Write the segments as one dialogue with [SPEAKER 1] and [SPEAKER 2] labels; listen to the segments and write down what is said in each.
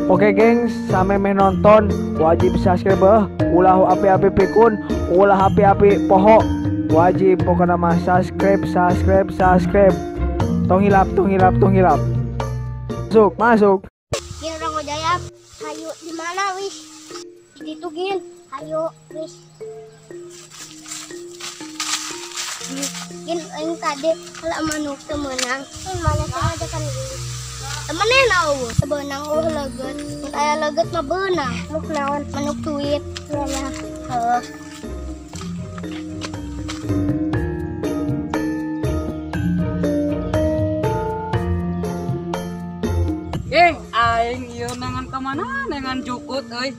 [SPEAKER 1] Oke gengs, sampe meh nonton wajib subscribe, ulah api-api pikun, ulah api-api poho. Wajib pokoknya mah subscribe, subscribe, subscribe. Tong hilap, tong hilap, tong hilap. Masuk, masuk.
[SPEAKER 2] Gin orang Jaya, hayu di mana wis? Itu gin, hayu wis. Gin aing tadi kalau manuk teu meunang, mana saja kan gin. Temenin au, beunang eueuh leget. Mun aya leget mah beunang. Manuk naon? Manuk cuit. Ya ya. Heuh.
[SPEAKER 3] Geng, aing ieu nengan ka mana? Nengan jukut euy.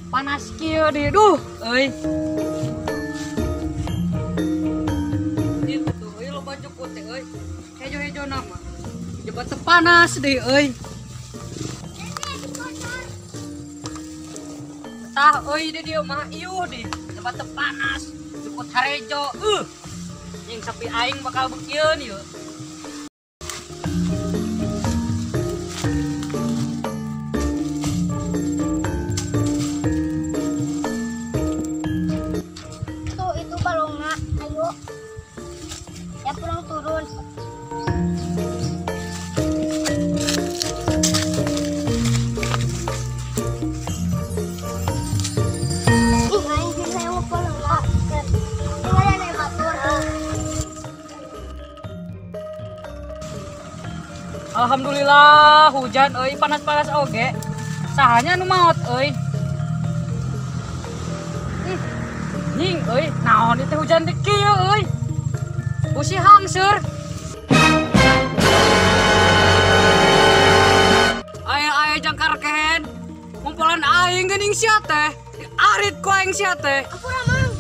[SPEAKER 3] Panas kieu di duh euy. Ieu tuh euy loba jukut teh euy. Hejo-hejo nama. Jebat panas deh euy. Tah euy di dieu mah iuh di. Jebat panas, jukut harejo. Jeung sapi aing bakal bekieun ieu.
[SPEAKER 2] Tuh itu balonga, ayo. Ya pulang turun.
[SPEAKER 3] Alhamdulillah hujan euy, panas-panas oge. Sahanya nu maot euy. Nying euy, naon ieu teh hujan teh kieu euy. Usi hangseur. Aya-aya jangkar kehen. Ngumpulan aing geuning sia teh. Arit ku aing sia teh.
[SPEAKER 2] Ampura mang.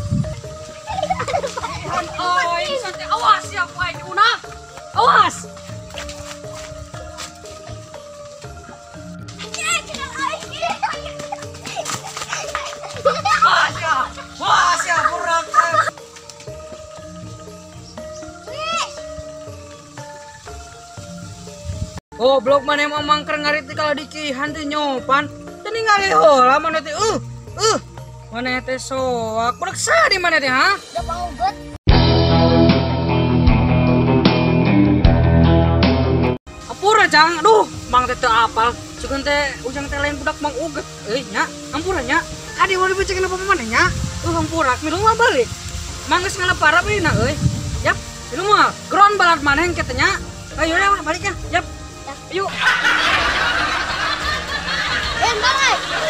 [SPEAKER 3] Aing sia teh awas ya ku aing unah. Awas. Wah, siap kurang. Oh, blok mana emang mangker ngarit kalau dikihan teh nyopan. Teu ningali heula mana teh. Mana teh soak. Budak saha di mana teh, ha?
[SPEAKER 2] Da panguget.
[SPEAKER 3] Ampura jang. Aduh, mang teh teu apal. Sugan teh ujang teh lain budak mang uget. Euy nya, ampura nya. Adi mau dibucekin apa mana nya? Hampura, minum mah balik. Mangges ngaleparap ieu na euy. Yap, minum mah. Geron balat maneh engke teh nya. Ayo ya balik ya. Yap. Ayo.
[SPEAKER 2] Bang.